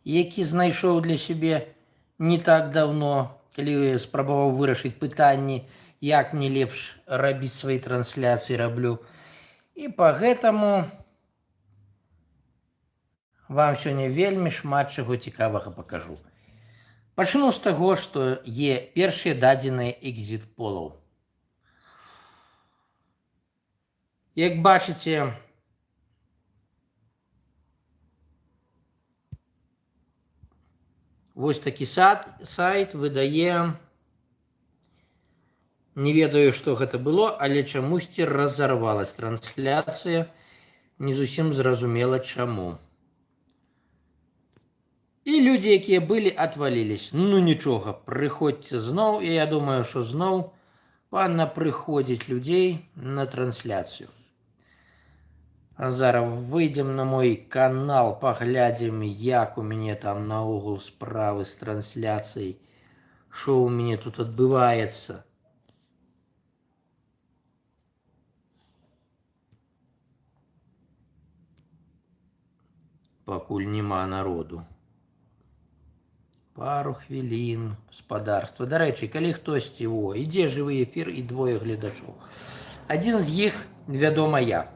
які знайшоў для сябе не так даўно, калі спрабаваў вырашыць пытанні, як мне лепш рабіць свае трансляцыі, раблю. І па гэтаму вам сёння вельмі шмат чаго цікавага пакажу. Пачну з таго, што е першыя дадзеныя экзіт-полаў. Як бачыце, вось такі сайт выдае, не ведаю, што гэта было, але чамусьці разарвалась трансляцыя, не зусім зразумела чаму. І людзі, якія былі, отвалились. Ну нічога, прыходзьце зноў, і я думаю, што зноў панна прыходзіць людзей на трансляцыю. А зараз выйдзем на мой канал, паглядзім, як у мяне там наогул справы з трансляцыяй, што ў мяне тут адбываецца. Пакуль няма народу. Пару хвілін, спадарства. Дарэчы, калі хтосьці, о, ідзе жывы эфір і двое гледачоў. Адзін з іх, вядома, я.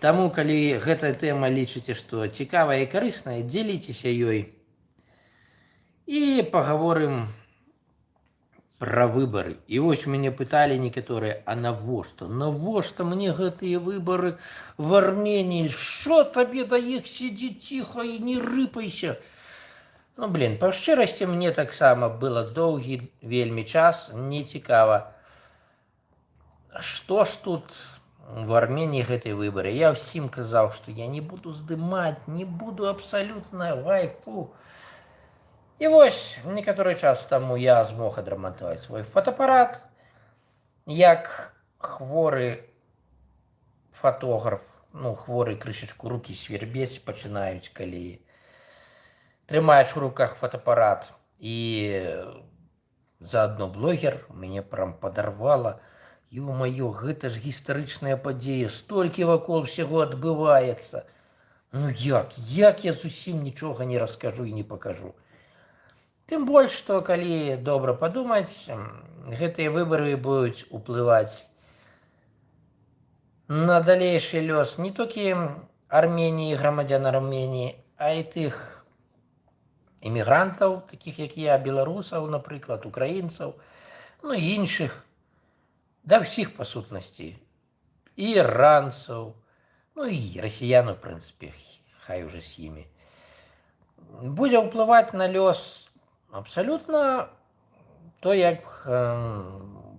Таму, калі гэтая тэма лічыце, што цікавая і карысная, дзеліцеся ёй. І пагаворым пра выбары. І вось у мяне пыталі некаторыя, а навошта? Навошта мне гэтыя выбары в Арменіі? Што табе да іх, сидзі ціха і не рыпайся? Ну, блин, па шчырасці, мне таксама было доўгі вельмі час не цікава. Што ж тут в Арменіі гэтыя выбары? Я ўсім казаў, што я не буду здымаць, не буду абсалютна, вайфу. І вось некаторы час таму я змог адрамантаваць свой фотаапарат, як хворы фатограф, ну, хворы крышачку рукі свербець пачынаюць, калі трымаеш у руках фотаапарат і заадно блогер, мяне прям падарвала. Ё-маё, гэта ж гістарычная падзея, столькі вакол всяго адбываецца. Ну як? Як я зусім нічога не раскажу і не пакажу? Тым больш, што калі добра падумаць, гэтыя выбары будуць уплываць на далейшы лёс не толькі Арменіі, грамадзян Арменіі, а і тых эмігрантаў, такіх як я, беларусаў, напрыклад, украінцаў, ну і іншых, да ўсіх па сутнасці, іранцаў, ну і расіян, у прынцыпе, хай уже з імі. Будзе ўплываць на лёс абсалютна то, як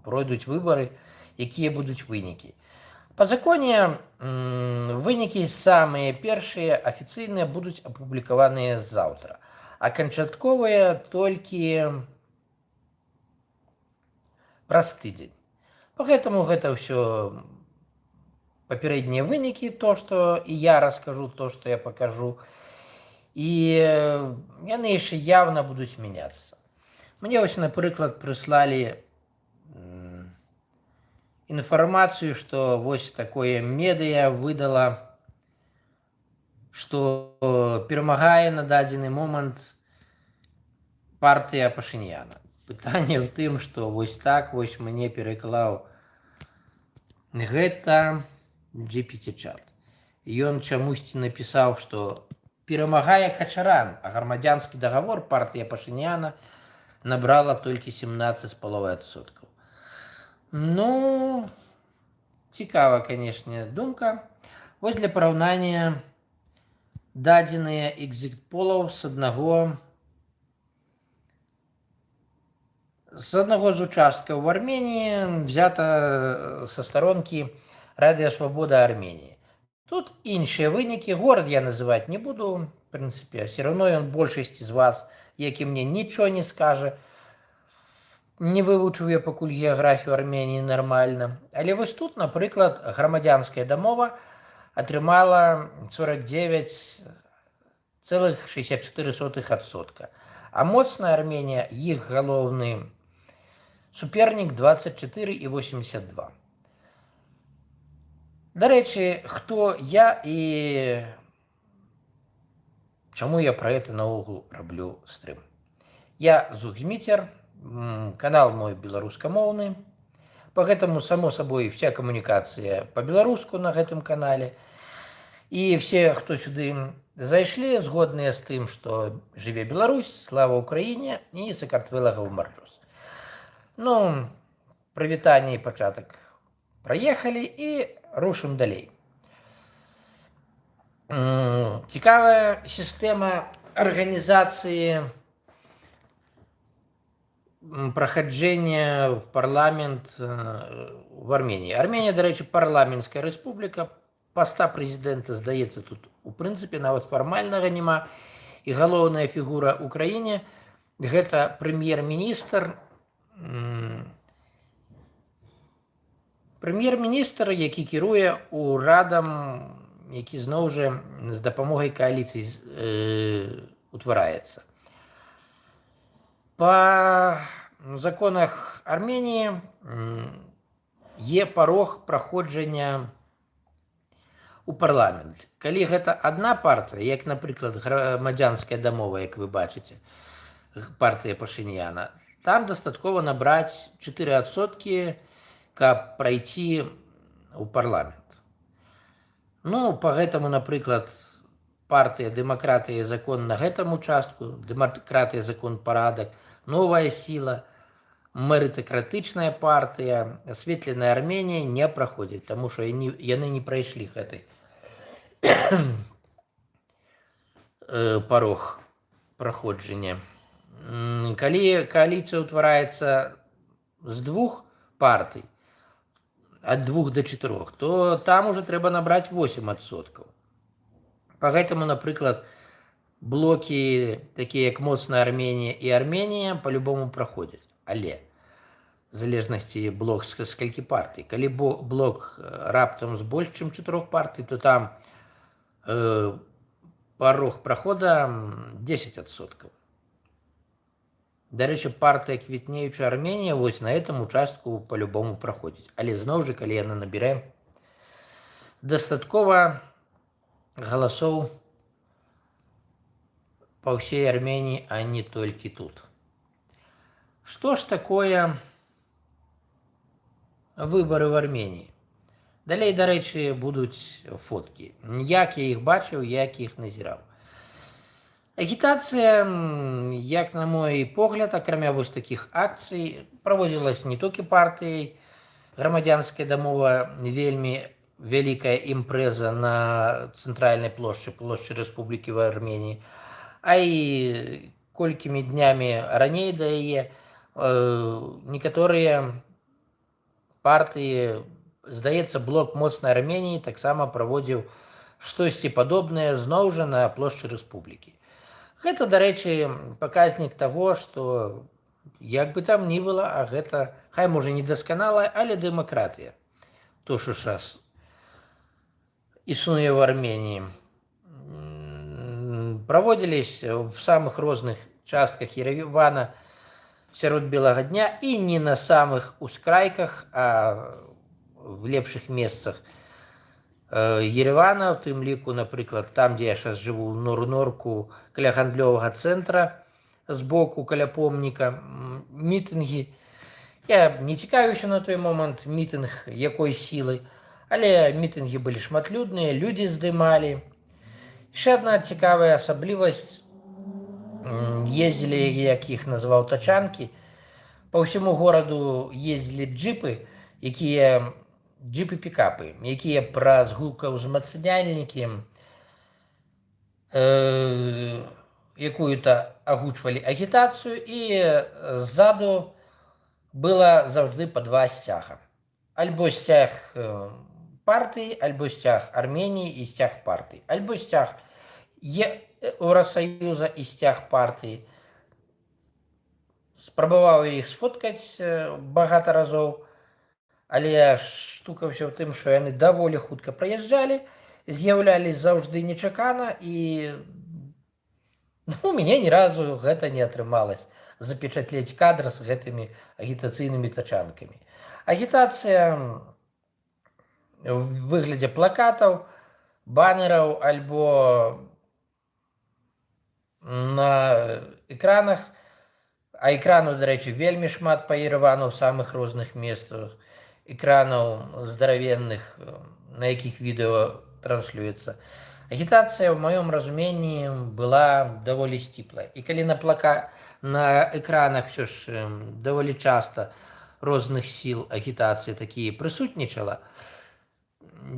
пройдуць выбары, якія будуць вынікі. Па законе вынікі самыя першыя афіцыйныя будуць апублікаваныя заўтра, а канчатковыя толькі праз тыдзень. Поэтому гэта ўсё папярэднія вынікі, то, што і я раскажу, то, што я пакажу. І яны яшчэ явно будуць мяняцца. Мне вось, напрыклад, прыслалі інфармацыю, што вось такое медыа выдала, што перамагае на дадзены момант партыя Пашыняна. Пытанне ў тым, што вось так вось мне пераклаў гэта GPT-чат. Ён чамусьці напісаў, што перамагае Качаран, а грамадзянскі дагавор, партыя Пашыняна, набрала толькі семнадцать з паловай адсоткаў. Ну, цікава, канешне, думка. Вось для параўнання дадзеныя экзітполаў з аднаго з участкаў в Арменіі, взята са старонкі Радыё Свабода Арменіі. Тут іншыя вынікі, горад я называць не буду, в прынцыпе, все равно ён большасці з вас, як і мне, нічого не скажа. Не вывучыў я пакуль геаграфію Арменіі нармальна. Але вось тут, напрыклад, грамадзянская дамова атрымала 49,64 адсотка. А моцная Арменія, іх галоўны супернік, 24,82. Дарэчы, хто я і чаму я пра это наогул раблю стрым? Я Зух Зміцер, канал мой беларускамоўны. Па гэтаму, само сабой, вся камунікацыя па-беларуску на гэтым канале. І все, хто сюды зайшлі, згодныя з тым, што жыве Беларусь, слава Украіне і Сакартвела Гаумарджос. Ну, прывітанне і пачатак праехалі, і рушым далей. Цікавая сістэма арганізацыі праходжання в парламент в Арменіі. Арменія, дарэчы, парламенцкая рэспубліка. Паста прэзідэнта, здаецца, тут у прынцыпе нават фармальнага няма. І галоўная фігура ў краіне — гэта прэм'ер-міністр. Прэм'ер-міністр, які кіруе урадам, які зноў жа з дапамогай кааліцыі утвараецца. Па законах Арменіі е парог праходжання у парламент. Калі гэта адна партыя, як, напрыклад, Грамадзянская дамова, як вы бачыце, партыя Пашыняна, там дастаткова набраць 4%, каб прайсці ў парламент. Ну, па гэтаму, напрыклад, партыя «Дэмакратыя і закон» на гэтым участку, «Дэмакратыя, закон, парадак», «Новая сіла», Мерытакратычная партыя, Асветленая Арменія не праходзяць, таму што яны не прайшлі гэты парог праходжання. Калі кааліцыя ўтвараецца з двух партый, ад 2 до 4, то там уже трэба набраць 8%. Па гэтаму, напрыклад, блокі, такія як «Моцная Арменія» і «Арменія», по-любому праходзяць. Але в залежнасці, блок з скалькі партый. Калі блок раптам з больш чым чатырох партый, то там парог прахода 10%. Дарэчы, партыя «Квітнеючая Арменія» вось на этом участку по-любому праходзіць. Але зноў жа, калі яна набярэ дастаткова галасоў па ўсей Арменіі, а не толькі тут. Што ж такое выбары в Арменіі? Далей, дарэчы, будуць фоткі. Як я іх бачыў, як іх назіраў. Агітацыя, як на мой погляд, акрамя вось такіх акцый, праводзілась не толькі партыяй «Грамадзянская дамова», вельмі вялікая імпрэза на цэнтральнай плошчы, плошчы Рэспублікі в Арменіі, а і колькімі днямі раней да яе некаторыя партыі, здаецца, блок «Моцнай Арменіі» таксама праводзіў штосьці падобнае зноў жа на плошчы Рэспублікі. Гэта, дарэчы, паказнік таго, што як бы там ні было, а гэта хай можа не дасканалая, але дэмакратыя. То, що зараз існуе в Арменіі. Праводзілись в самых розных частках Еревана сярод белага дня і не на самых ускрайках, а в лепшых месцах Еревана, у тым ліку, напрыклад, там, дзе я сейчас жыву, Нор-Норку, каля гандлёвага цэнтра, збоку каля помніка, мітынгі. Я не цікавіўся на той момант, мітынг якой сілы, але мітынгі былі шматлюдныя, людзі здымалі. Яшчэ адна цікавая асаблівасць: ездзілі, як іх называў, тачанкі. Па ўсяму гораду ездзілі джипы, якія джипы пікапы, якія праз гукаўзмацняльнікі якую-то агучвалі агітацыю, і ззаду было заўжды па два сцяга. Альбо сцяг партыі, альбо сцяг Арменіі і сцяг партыі, альбо сцяг Еўрасаюза і сцяг партыі. Спрабаваў іх сфоткаць багата разоў, але штука ўсё ў тым, што яны даволі хутка праязджалі, з'яўлялись заўжды нечакана, і, ну, у мяне ні разу гэта не атрымалось — запечатлець кадр з гэтымі агітацыйнымі тачанкамі. Агітацыя В выглядзе плакатаў, банераў альбо на экранах. А экранаў, дарэчы, вельмі шмат па Ерэвану ў самых розных месцах. Экранаў здаравенных, на якіх відэо транслюецца. Агітацыя, ў маём разуменні, была даволі сціплая. І калі на экранах ўсё ж даволі часта розных сіл агітацыі такія прысутнічала,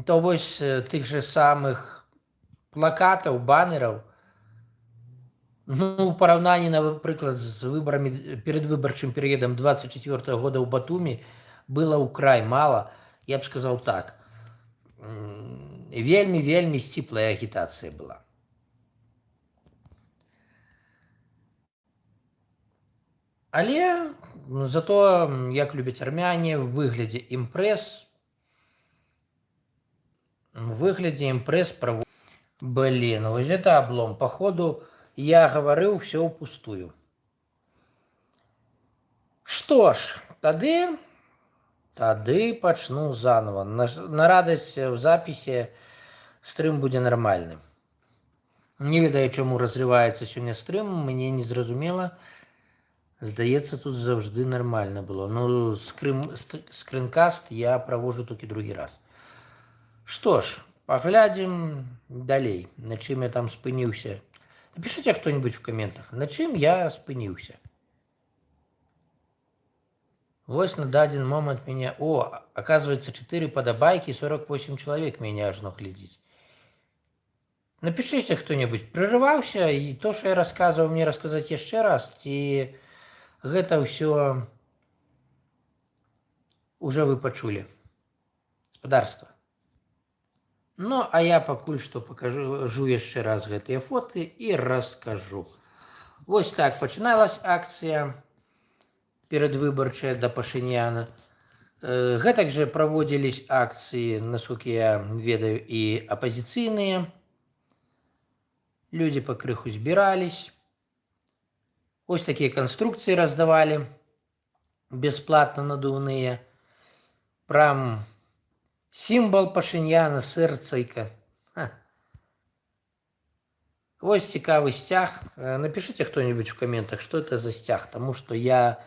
то вось тых же самых плакатаў, банераў, ну, у параўнанні, напрыклад, з выбарамі, перадвыбарчым перыядам 24 года ў Батумі было ўкрай мала, я б сказаў так. Вельмі, вельмі сціплая агітацыя была. Але зато, як любяць армяне, в выглядзе імпрэз. Блин, вось это облом. Походу, я гаварыў всё ўпустую. Што ж, тады пачну заново. На радасць, в запісе стрым будзе нармальны. Не ведаю, чаму разрываецца сёння стрым, мне незразумела. Здаецца, тут заўжды нармальна было. Ну, скрынкаст я правожу толькі другі раз. Што ж, паглядзім далей, на чым я там спыніўся. Напишите кто-нибудь в комментах, на чым я спыніўся. Вось на дадзены момант меня. О, оказывается, 4 падабайкі, 48 чалавек меня ажно глядзіць. Напишите кто-нибудь, прерываўся, і то, что я рассказываў, мне расказаць яшчэ раз, ці гэта ўсё уже вы пачулі. Спадарства. Ну, а я пакуль што пакажу яшчэ раз гэтыя фоты і раскажу. Вось так пачыналась акцыя перадвыбарчая да Пашыняна. Гэтак жа праводзілись акцыі, насколько я ведаю, і апазіцыйныя. Людзі пакрыху збірались. Ось такія канструкцыі раздавалі бесплатно, надувныя. Прям сімвал Пашыняна, сэрцайка. Вось цікавы сцяг. Напишите кто-нибудь в комментах, что это за сцяг, тому что я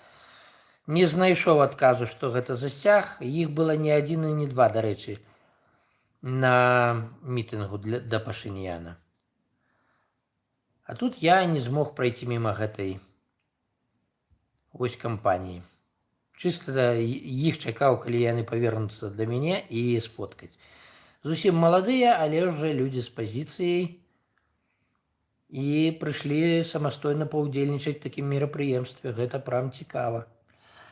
не знайшоў адказу, што гэта за сцяг. Іх было не адзін і не два, дарэчы, на мітынгу да Пашыняна. А тут я не змог пройти мимо гэтай вось кампаніі. Чыста іх чакаў, калі яны павернуцца да мяне, і сфоткаць. Зусім маладыя, але ўжо людзі з пазіцыяй і прыйшлі самастойна паўдзельнічаць такім мерапрыемстве. Гэта прям цікава.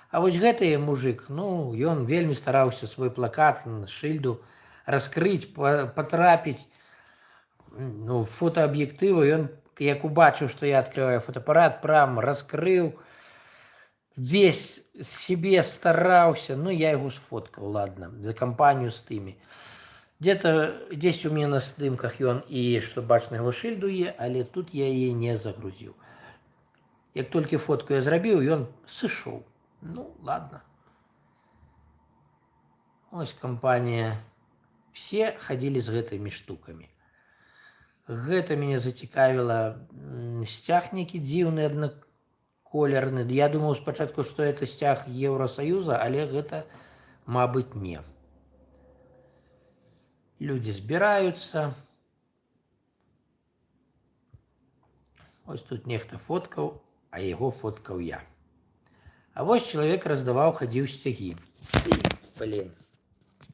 А вось гэты мужик, ну, ён вельмі стараўся свой плакат, шыльду раскрыць, патрапіць, ну, фотааб'ектыву. Ён, як убачыў, што я открываю фотоапарат, прям раскрыў, весь себе стараўся. Ну, я яго сфоткаў, ладно, за кампанію з тымі. Где-то дзесь у мяне на здымках ён і што бачна яго шыльду е, але тут я яе не загрузіў. Як толькі фотку я зрабіў, ён сышоў. Ну, ладно. Ось кампанія. Все хадзілі з гэтымі штукамі. Гэта мяне зацікавіла. Сцяг нейкі дзіўны, аднаколерны. Я думаў спачатку, што это сцяг Еўросаюза, але гэта, мабыць, не. Людзі збіраюцца. Ось тут нехта фоткаў, а яго фоткаў я. А вось чалавек раздаваў, хадзіў сцягі. Блин,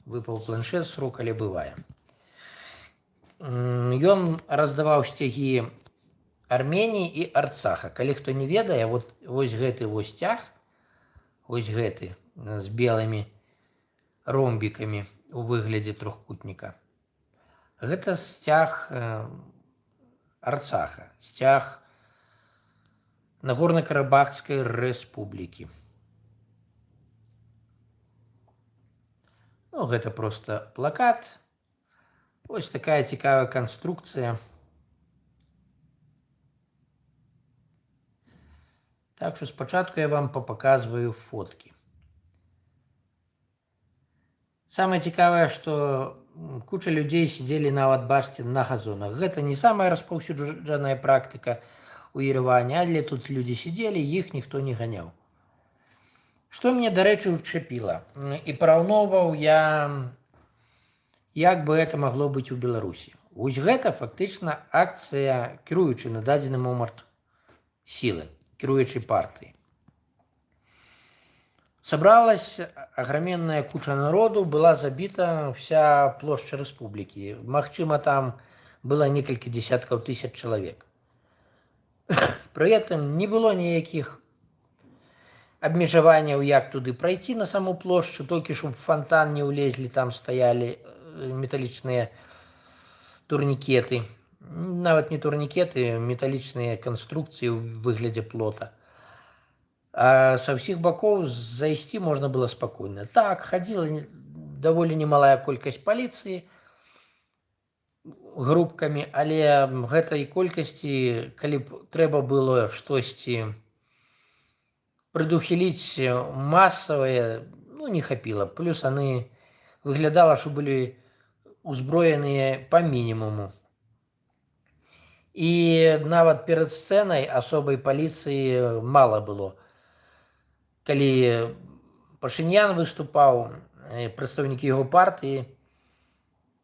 выпаў планшет з рук, але бывае. Ён раздаваў сцягі Арменіі і Арцаха. Калі хто не ведае, вот вось гэты вось сцяг, вось гэты з белымі ромбікамі у выглядзе трохкутніка. Гэта сцяг Арцаха, сцяг Нагорна-Карабахскай рэспублікі. Ну, гэта просто плакат. Ось такая цікавая канструкцыя. Так што спачатку я вам папаказваю фоткі. Самае цікавае, што куча людзей сидзелі нават, бачце, на газонах. Гэта не самая распаўсюджаная практыка у Ерэване, але тут людзі сидзелі, іх ніхто не ганяў. Што мне, дарэчы, учапіла і параўноўваў я, як бы это магло быць у Беларусі. Вось гэта фактычна акцыя кіруючай на дадзены момант сілы, кіруючай партыі. Сабралась аграменная куча народу, была забіта вся плошча рэспублікі. Магчыма, там было некалькі десяткаў тысяч чалавек. Пры этом не было ніякіх абмежаванняў, як туды прайсці на саму плошчу, толькі чтоб фонтан не ўлезлі, там стаялі металічныя турнікеты. Нават не турнікеты, металічныя канструкцыі ў выглядзе плота. А со ўсіх бакоў зайсці можна было спакойна. Так, хадзіла даволі немалая колькасць паліцыі групкамі, але гэтай колькасці, калі б трэба было штосьці прадухіліць масавае, ну, не хапіла. Плюс яны выглядала, што былі узброеныя па мінімуму. І нават перад сцэнай асобай паліцыі мала было. Калі Пашынян выступаў, прадстаўнікі яго партыі,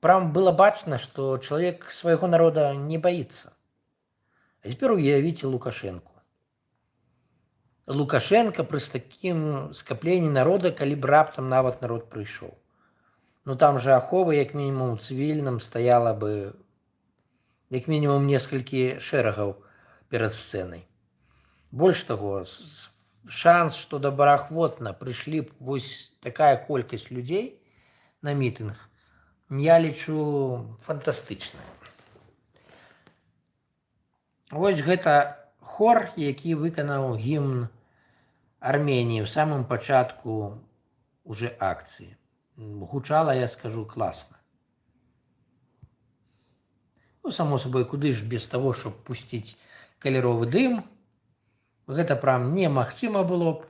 прям было бачна, што чалавек свайго народа не баіцца. А цяпер уявіце Лукашэнку. Лукашенко пры такім скапленні народа, калі б раптам нават народ прыйшоў. Ну, там же ахова як мінімум у цывільным стаяла бы як мінімум некалькі шэрагаў перад сцэнай. Больш таго, шанс, што добраахвотна прыйшлі б вось такая колькасць людзей на мітынг, я лічу, фантастычная. Вось гэта хор, які выканаў гімн Арменіі ў самым пачатку уже акцыі. Гучала, я скажу, класна. Ну, само собой, куды ж без того, чтоб пусціць каляровы дым. Гэта прям немагчыма было б.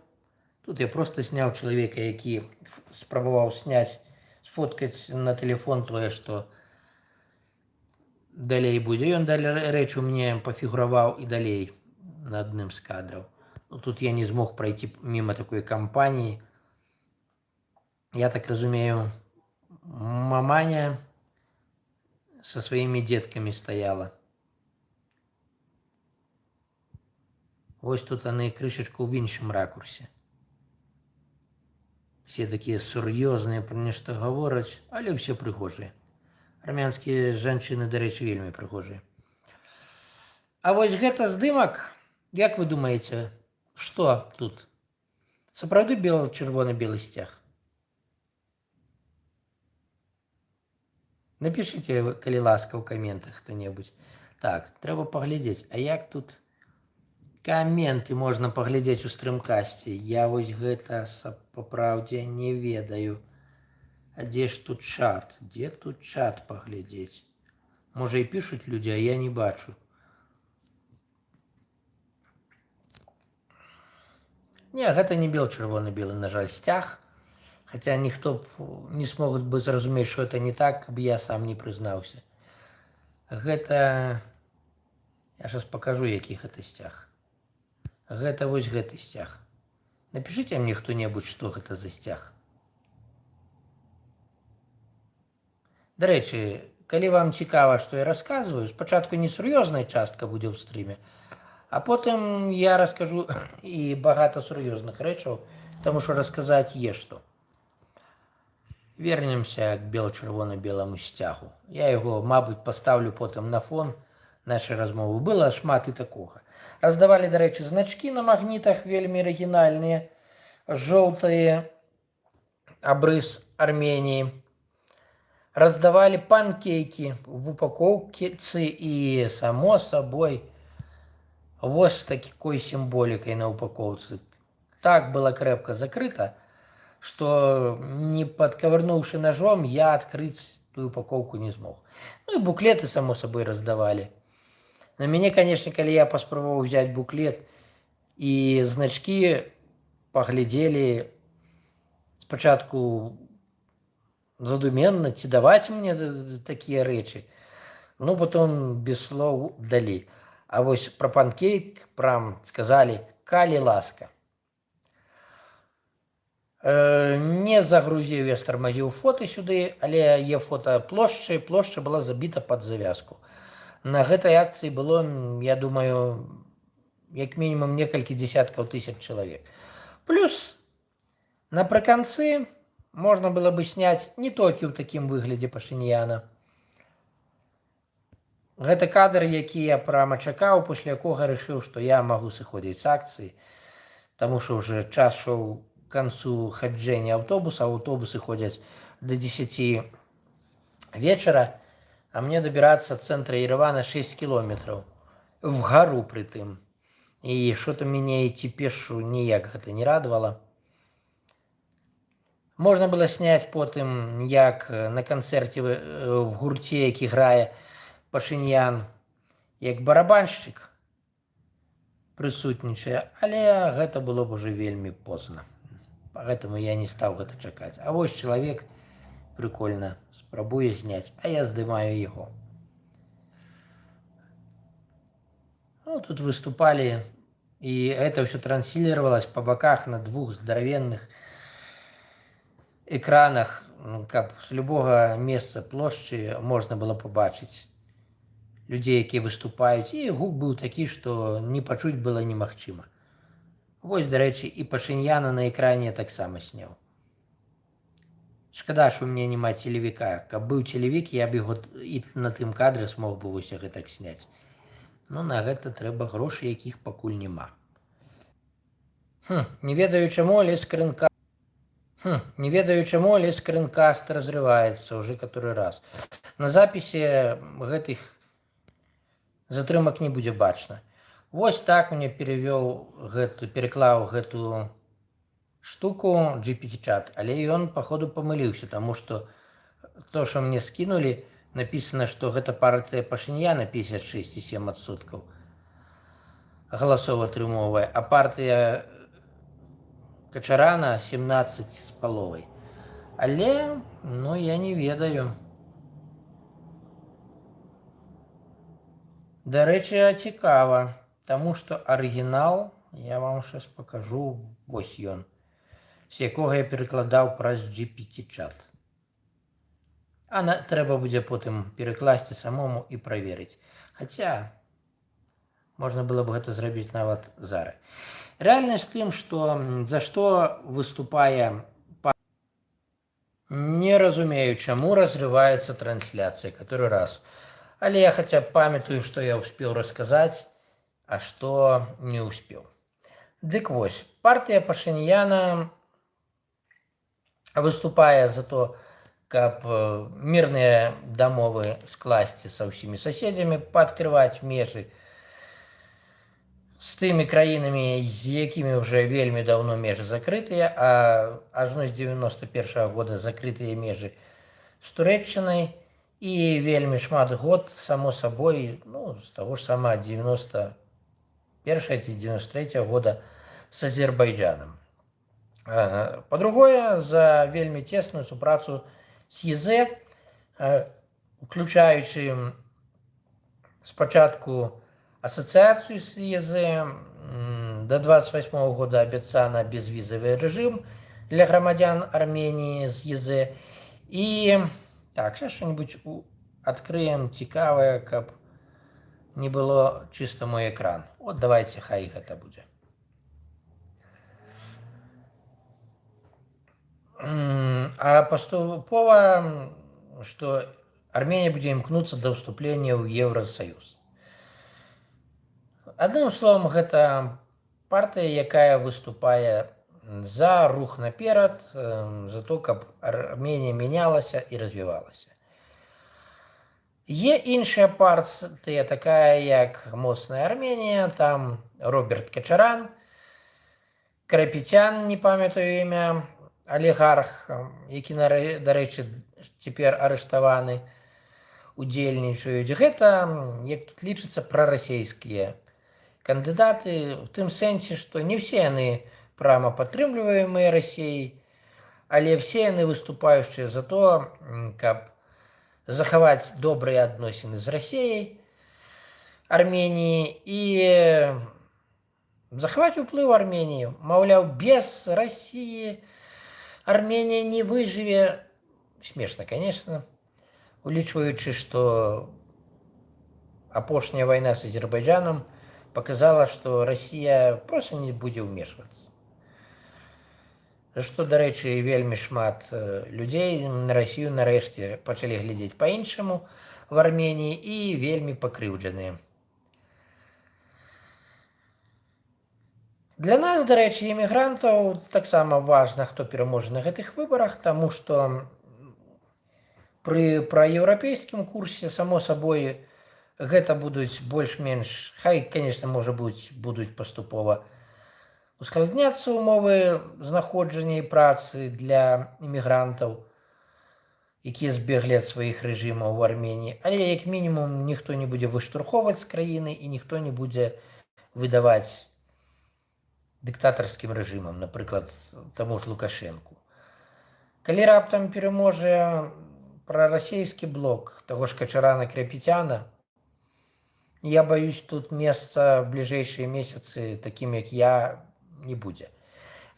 Тут я просто сняў чалавека, які спрабаваў сняць, сфоткаць на телефон тое, што далей будзе. Ён, дарэчы, у мне пафігураваў і далей на адным з кадраў. Ну, тут я не змог пройти мимо такой кампаніі. Я так разумею, маманя со сваімі деткамі стаяла. Вось тут яны крышачку ў іншым ракурсе. Все такія сур'ёзныя, пра нешта гавораць, але ўсе прыгожыя. Армянскія жанчыны, дарэчы, вельмі прыгожыя. А вось гэта здымак, як вы думаеце, што тут? Сапраўды бел-чырвона-белы сцяг? Напішыце, калі ласка, ў каментах хто-небудзь. Так, трэба паглядзець, а як тут каменты можна паглядзець у стрымкасці? Я вось гэта па праўдзе не ведаю. А дзе ж тут чат? Дзе тут чат паглядзець? Можа, і пішуць людзі, а я не бачу. Не, гэта не бел-чырвона-белы, на жаль, сцяг. Хаця ніхто б не смог бы зразумець, што это не так, каб я сам не прызнаўся. Гэта... Я щас пакажу, які гэта сцяг. Гэта вось гэты сцяг. Напішыце мне хто-небудзь, што гэта за сцяг. Дарэчы, калі вам цікава, што я расказваю, спачатку несур'ёзная частка будзе ў стрыме, а потым я раскажу і багата сур'ёзных рэчаў, таму што расказаць е што. Вернемся к бел-чырвона-беламу сцягу. Я яго, мабыць, пастаўлю потым на фон нашай размовы. Было шмат і такога. Раздавалі, дарэчы, значкі на магнітах вельмі арыгінальныя, жоўтыя, абрыс Арменіі. Раздавалі панкейкі в упакоўцы і, само сабой, вось з такой сімволікай на упакоўцы. Так было крэпка закрыта, что, не подковырнувши ножом, я открыть ту упаковку не смог. Ну и буклеты, само собой, раздавали. На мяне, конечно, калі я паспрабаваў взять буклет і значки, паглядзелі спачатку Задуменна, ці даваць мне такія рэчы. Ну, потом без слоў далі. А вось пра панкейк прям сказалі: «Калі ласка». Не загрузіў, я стармазіў фоты сюды, але е фота плошчы, плошча была забіта пад завязку. На гэтай акцыі было, я думаю, як мінімум некалькі десяткаў тысяч чалавек. Плюс напрыканцы можна было бы сняць не толькі ў такім выглядзе Пашыньяна. Гэта кадр, які я прама чакаў, пасля якога рашыў, што я магу сыходзіць з акцыі, таму што ўжо час шоў к канцу хаджэння аўтобуса, аўтобусы ходзяць до 10 вечара, а мне дабірацца ад цэнтра Ерэвана 6 кіલોметраў в гару прытым. І что-то мяне ідці пешу ніяк гэта не радавала. Можна было сняць потым, як на канцэрце в гурце, які грае Пашыньян, як барабаншчык прысутнічае, але гэта было б уже вельмі позна. Поэтому я не стаў гэта чакаць. А вось чалавек прикольна спрабуе зняць, а я здымаю яго. Ну, тут выступали, и это все транслировалось по боках на двух здоровенных экранах, каб з любога месца плошчы можна было пабачыць людзей, якія выступаюць, і гук быў такі, што не пачуць было немагчыма. Вось, дарэчы, і Пашыньяна на экране таксама сняў. Шкада, што ў мяне няма телевіка. Каб быў телевік, я б яго і на тым кадры смог бы вось гэтак сняць. Ну, на гэта трэба грошы, якіх пакуль няма. Не ведаю чаму, але скрынка. Не ведаю чаму, але скрынкаст разрываецца уже который раз. На запісе гэтых затрымак не будзе бачна. Вось так мне перавёў гэту, пераклаў гэту штуку GPT-чат, але ён, походу, памыліўся, таму што то, што мне скінулі, написано, што гэта партыя Пашыньяна 56,7% галасоў атрымоўвае, а партыя Качарана 17 з паловай. Але, ну, я не ведаю. Дарэчы, цікава, таму што арыгінал, я вам щас пакажу, вось ён, з якога я перакладаў праз GPT-чат. А трэба будзе потым перакласці самому і праверыць. Хаця можна было б гэта зрабіць нават зараз. Рэальнасць тым, што за што выступае Не разумею, чаму разрываецца трансляцыя который раз. Але я хаця б памятаю, што я успеў расказаць, а што не успеў. Дык вось, партыя Пашыньяна выступае за то, каб мірныя дамовы скласці са ўсімі суседзямі, пааткрываць межы з тымі краінамі, з якімі ўжо вельмі даўно межы закрытыя, а ажно з 91-го года закрытыя межы з Турэччынай, і вельмі шмат год, само сабой, ну, з таго ж сама 91 ці 93 года з Азербайджанам. Па-другое, за вельмі цесную супрацу з ЕЗ, уключаючы спачатку асацыяцыю з ЕЗ, до 28 года абяцана безвізавы рэжым для грамадзян Арменіі з ЕЗ. І так, сейчас что-нибудь открыем цікавае, каб не было чисто мой экран. Вот давайте, хай гэта будзе. А паступова, што Армения будзе імкнуцца да ўступлення ў Еўрасаюз. Адным словам, гэта партыя, якая выступае за рух наперад, за то, каб Армения мянялася і развівалася. Е іншая партыя, такая як Моцная Армения, там Роберт Качаран, Карапетян, не памятаю імя, алігарх, які, дарэчы, цяпер арыштаваны, удзельнічаюць. Гэта, як тут лічыцца, прарасійскія кандыдаты, у тым сэнсе, што не ўсе яны прама падтрымліваемыя Расіяй, Але все яны выступаючыя за то, каб захаваць добрыя адносіны з Расеяй, Арменіі і захаваць уплыў Арменіі. Маўляў, без Расіі Арменія не выжыве. Смешна, конечно, улічваючы, што апошняя вайна з Азербайджанам показала, што Расія просто не будзе ўмешвацца. За што, дарэчы, вельмі шмат людзей на Расію нарэшце пачалі глядзець па-іншаму в Арменіі і вельмі пакрыўджаныя. Для нас, дарэчы, эмігрантаў, таксама важна, хто пераможа на гэтых выбарах, таму што пры праеўрапейскім курсе, само сабой, гэта будуць больш-менш, хай, конечно, можа быць, будуць паступова ускладняцца ўмовы знаходжання і працы для імігрантаў, якія збеглі ад сваіх рэжымаў у Арменіі, але як мінімум ніхто не будзе выштурхоўваць з краіны і ніхто не будзе выдаваць дыктатарскім рэжымам, напрыклад, таму ж Лукашэнку. Калі раптам пераможа прарасійскі блок таго ж Качарана, Карапецяна, я баюсь, тут месца в бліжэйшыя месяцы такім, як я, не будзе.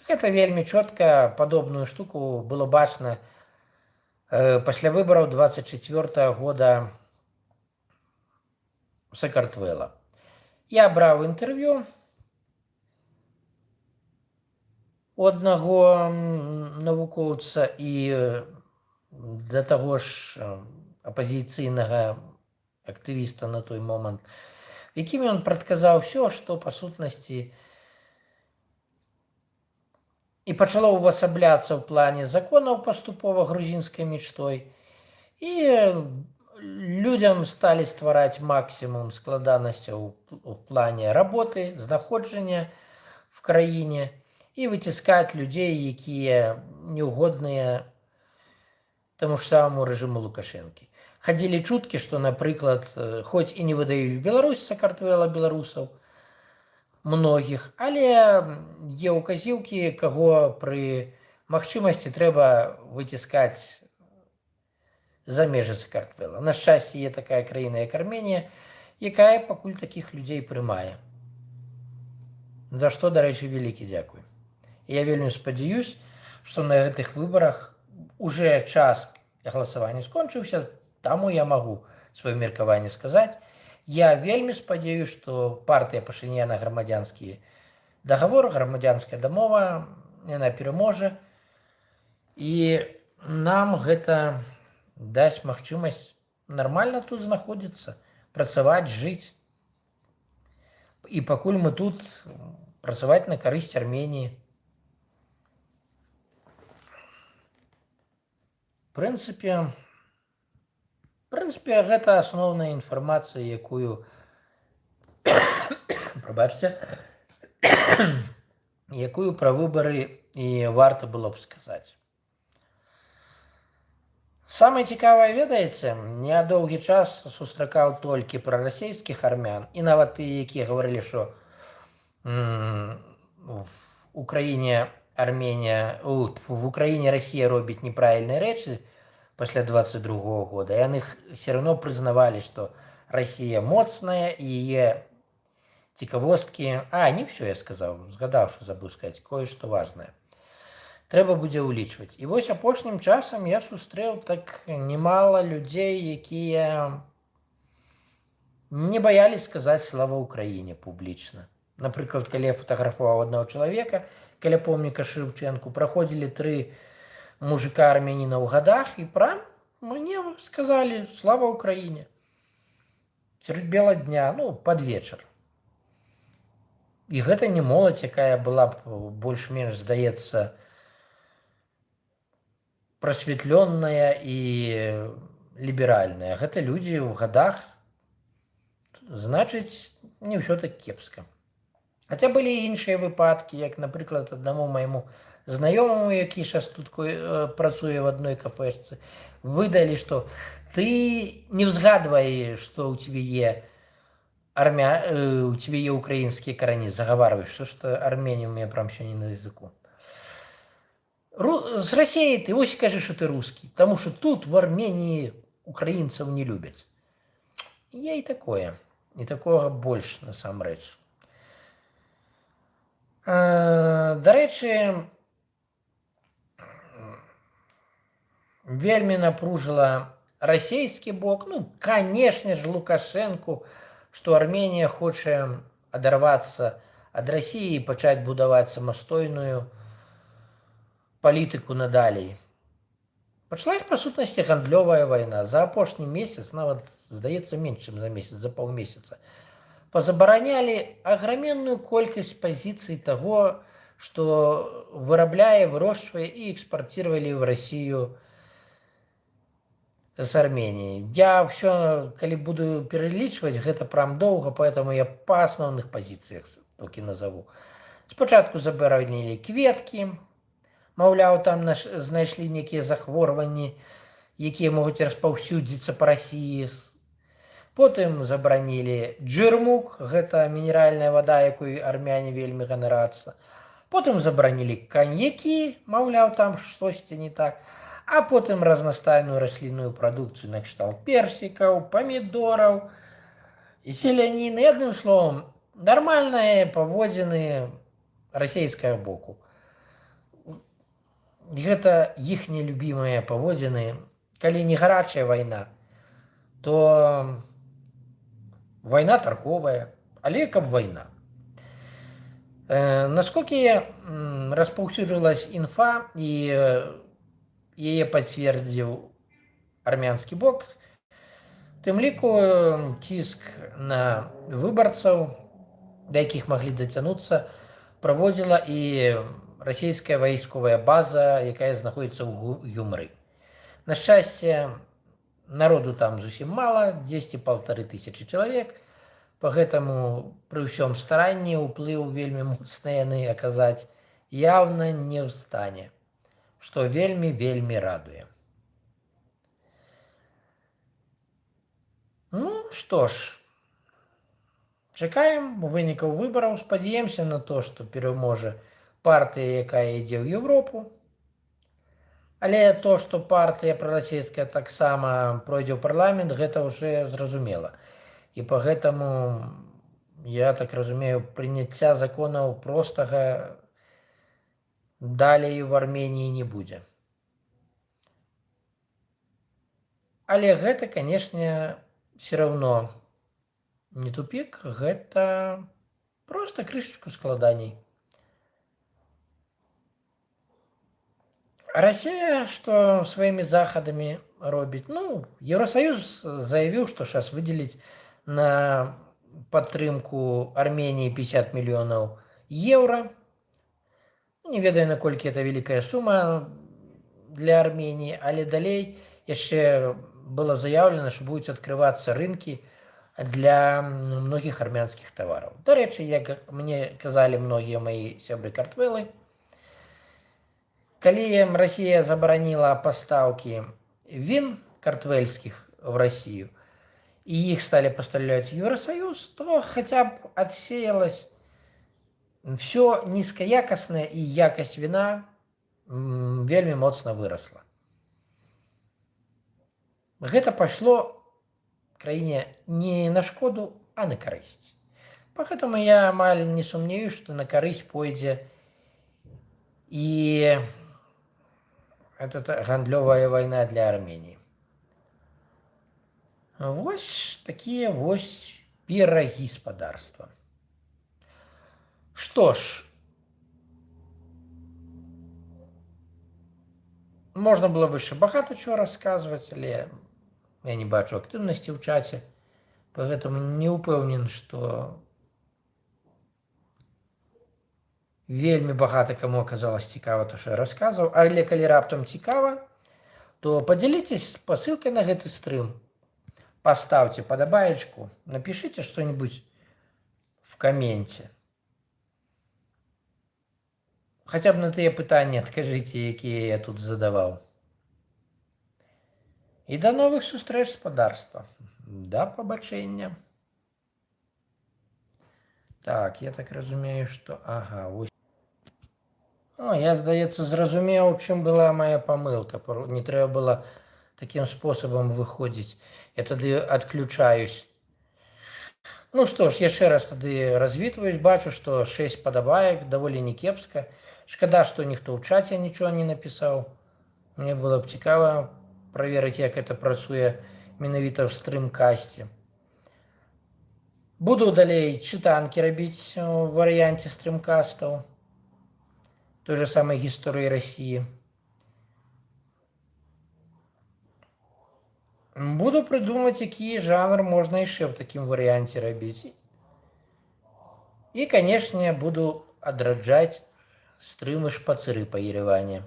Гэта вельмі чётка, падобную штуку было бачна пасля выбараў 24 года Сакартвела. Я браў інтэрв'ю у аднаго навукоўца і да таго ж апазіцыйнага актывіста на той момант, якім ён прадказаў ўсё, што па сутнасці і пачало ўвасабляцца ў плане законаў паступова грузінскай мечтой, і людзям сталі ствараць максімум складанасцяў у плане работы, знаходжання в краіне і выціскаць людзей, якія неўгодныя таму ж самаму рэжыму Лукашэнкі. Хадзілі чуткі, што, напрыклад, хоць і не выдаюць Беларусь Сакартвела беларусаў многіх, але е ўказіўкі, каго пры магчымасці трэба выціскаць за межы Сакартвела. На шчасце, є такая краіна, як Арменія, якая пакуль такіх людзей прымае. За што, дарэчы, вялікі дзякуй. Я вельмі спадзяюсь, што на гэтых выбарах уже час галасавання скончыўся, таму я магу сваё меркаванне сказаць. Я вельмі спадзяюсь, што партыя Пашыняна, «Грамадзянскі дагавор», «Грамадзянская дамова», яна пераможа. І нам гэта дасць магчымасць нармальна тут знаходзіцца, працаваць, жыць. І пакуль мы тут, працаваць на карысць Арменіі. В прынцыпе, гэта асноўная інфармацыя, якую, прабачце, якую пра выбары і варта было б сказаць. Самае цікавае, ведаеце, я доўгі час сустракаў толькі прарасійскіх армян, і нават тыя, якія гаварылі, што в Украіне Армения, в Украіне Расія робіць неправільныя рэчы пасля 22 года, яны все равно прызнавалі, што Расія моцная і яе цікавосткі. А, не все я сказаў, згадаў, што забыў сказаць кое-што важнае. Трэба будзе ўлічваць. І вось апошнім часам я сустрэў так немало людзей, якія не баялись сказаць «Слава Украіне» публічна. Напрыклад, калі я фатаграфаваў аднаго чалавека каля помніка Шевченку, праходзілі тры мужика армяніна ў годах і прям мне сказали «Слава Украіне». Сярод бела дня, ну, пад вечар. І гэта не моладзь, якая была б больш-менш, здаецца, прасветлённая і ліберальная. Гэта людзі ў годах, значыць, не ўсё так кепска. Хаця былі і іншыя выпадкі, як, напрыклад, аднаму майму знаёмаму, які щас тут працуе в адной кафешцы, выдалі, што ты не ўзгадвай, што ў цябе е у цябе е украінскія карані, загаварваеш, што Арменія у меня прям сёння на языку. З Расіі ты, вось кажы, што ты рускі, таму што тут, в Арменіі, украінцаў не любяць. Є і такое. І такога больш насамрэч. Дарэчы, вельмі напружыла расійскі бок, ну, канешне ж, Лукашэнку, што Арменія хоча адарвацца ад Расіі і пачаць будаваць самастойную палітыку надалей. Пачалась, па сутнасці, гандлёвая вайна. За апошні месяц, нават, здаецца, менш, чым за месяц, за паўмесяца, пазабаранялі аграменную колькасць пазіцый таго, што вырабляе, вырошчвае і экспарцировали в Россию з Арменіі. Я ўсё, калі буду пералічваць, гэта прям доўга, поэтому я па асноўных пазіцыях толькі назову. Спачатку забаранілі кветкі, маўляў, там знайшлі нейкія захворванні, якія могуць распаўсюдзіцца па Расіі. Потым забаранілі Джэрмук, гэта мінеральная вада, якой армяне вельмі ганарацца. Потым забаранілі каньякі, маўляў, там штосьці не так. А потым разнастайную раслінную прадукцыю на кшталт персікаў, памідораў, зеляніны. Адным словом, нармальныя паводзіны расійскага боку. Гэта іхнія любімыя паводзіны. Калі не гарачая вайна, то вайна торговая, але каб вайна. Насколькі распаўсюджвалась інфа і яе пацвердзіў армянскі бок, тым ліку ціск на выбарцаў, да якіх маглі дацянуцца, праводзіла і расійская вайсковая база, якая знаходзіцца ў Гюмры. На шчасце, народу там зусім мала, дзесьці 1500 чалавек, по гэтаму пры ўсём старанні ўплыў вельмі моцны яны аказаць явно не ў стане, што вельмі, вельмі радуе. Ну што ж, чакаем вынікаў выбараў, спадзяемся на то, што пераможа партыя, якая ідзе ў Еўропу. Але то, што партыя прарасійская таксама пройдзе ў парламент, гэта ўжо зразумела. І па гэтаму, я так разумею, прыняцця законаў простага далей в Арменіі не будзе. Але гэта, канешне, все равно не тупик, гэта просто крышачку складаней. Россия что своими захадамі робіць? Ну, Евросоюз заявіў, што щас выделить на падтрымку Армении 50 мільёнаў еўра. Не ведаю, наколькі это вялікая сума для Армении, але далей яшчэ было заявлено, что будуць открываться рынки для многіх армянскіх тавараў. Дарэчы, як мне казалі многія мои сябры картвелы, калі Россия забараніла пастаўкі він картвельскіх в Россию и их стали поставлять в Евросоюз, то хотя б отсеялось все низкоякостное, и якость вина вельмі моцна выросла. Гэта пайшло краіне не на шкоду, а на карысць. Поэтому я амаль не сумнею, што на карысць пойдзе і этот гандлёвая вайна для Армении. Вось такія вось пірагі, спадарства. Што ж, можна было бы яшчэ багата чого расказваць, але я не бачу актыўнасці ў чаце, поэтому не ўпэўнен, што вельмі багата каму аказалось цікава то, што я расказваў, але калі раптам цікава, то падзяліцесь спасылкай на гэты стрым, поставьте падабаечку, напишите что-нибудь в каменце. Хотя б на тыя пытанні адкажыце, якія я тут задаваў. І да новых сустрэч, спадарства. Да пабачэння. Так, я так разумею, што ага, вось. О, я, здаецца, зразумеў, чым была моя памылка. Не трэба было такім спосабам выходзіць. Я тады адключаюсь. Ну што ж, яшчэ раз тады развітваюсь, бачу, што 6 падабаек, даволі не кепска. Шкада, што ніхто ў чаце нічога не напісаў. Мне было б цікава праверыць, як это працуе менавіта ў стрымкасце. Буду далей чытанкі рабіць у варыянце стрымкастаў той же самай гісторыі Расіі. Буду прыдумаць, які жанр можна яшчэ ў такім варыянце рабіць. І, канешне, буду адраджаць стрымы, шпацыры па Ерэване.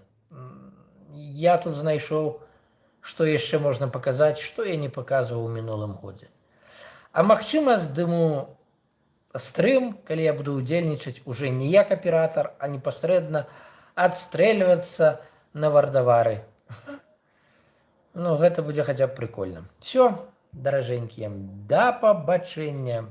Я тут знайшоў, што яшчэ можна паказаць, што я не паказваў у мінулым годзе. А магчыма, здыму стрым, калі я буду удзельнічаць уже не як аператар, а непасрэдна адстрэльвацца на Вардавары. Ну, гэта будзе хаця б прыкольна. Всё, даражэнькія, да пабачэння.